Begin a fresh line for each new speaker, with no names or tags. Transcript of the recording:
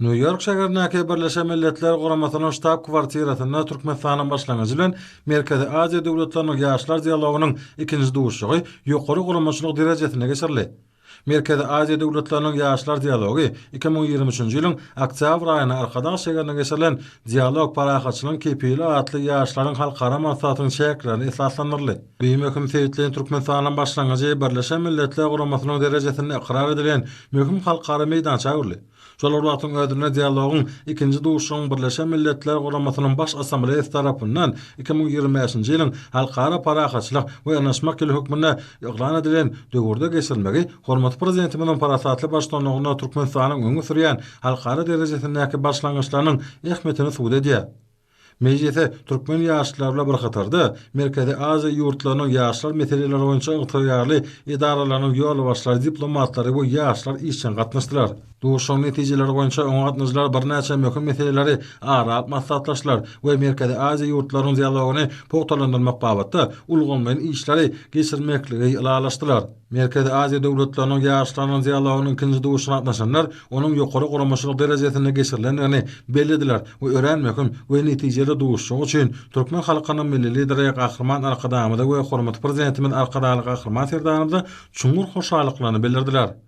Nýu-Ýork şäherindäki Birleşen Milletler Guramasynyň ştab-kwartirasynda Türkmenistanyň başlangyjy bilen Merkezi Aziýa döwletleriniň ýaşlar dialogynyň ikinji duşuşygy ýokary guramaçylyk derejesinde geçirildi. Merkezi Aziýa döwletleriniň ýaşlar dialogy 2023-nji ýylyň oktýabr aýynda Arkadag şäherinde geçirilen Dialog, parahatçylygyň kepili atly ýaşlaryň halkara maslahatynyň çäklerinde esaslandyryldy. Bu möhüm sebitleýin Türkmenistanyň başlangyjy Birleşen Milletler Guramasynyň derejesinde ykrar edilen möhüm halkara meýdança öwrüldi. Şol bir wagtyň özünde dialogyň ikinji duşuşygyň Birleşen Milletler Guramasynyň Baş Assambleýasy tarapyndan 2025-nji ýylyň Halkara parahatçylyk we ynanyşmak ýyly hökmünde yglan edilen döwürde geçirilmegi hormatly Prezidentimiziň parasatly baştutanlygynda Türkmenistanyň öňe sürýän halkara derejesindäki başlangyçlarynyň ähmiýetini subut edýär. Mejlise türkmen ýaşlary bilen bir hatarda, Merkezi Aziýa ýurtlarynyň ýaşlar meseleleri boýunça ygtyýarly edaralarynyň ýolbaşçylary, diplomatlary we ýaşlar işjeň gatnaşdylar. Duşuşygyň netijeleri boýunça oňa gatnaşyjylar birnäçe möhüm meseleleri ara alyp maslahatlaşdylar we Merkezi Aziýa ýurtlarynyň dialogyny pugtalandyrmak babatda ulgamlaýyn işleri geçirmekligi ylalaşdylar. Merkezi Aziýa döwletleriniň ýaşlarynyň dialogynyň ikinji duşuşygyna gatnaşanlar onuň ýokary guramaçylyk derejesinde geçirilendigini bellediler we örän möhüm we netijeli duşuşyk üçin türkmen halkynyň Milli Lideri Gahryman Arkadagymyza we hormatly Prezidentimiz Arkadagly Gahryman Serdarymyza çuňňur hoşallyklaryny bildirdiler.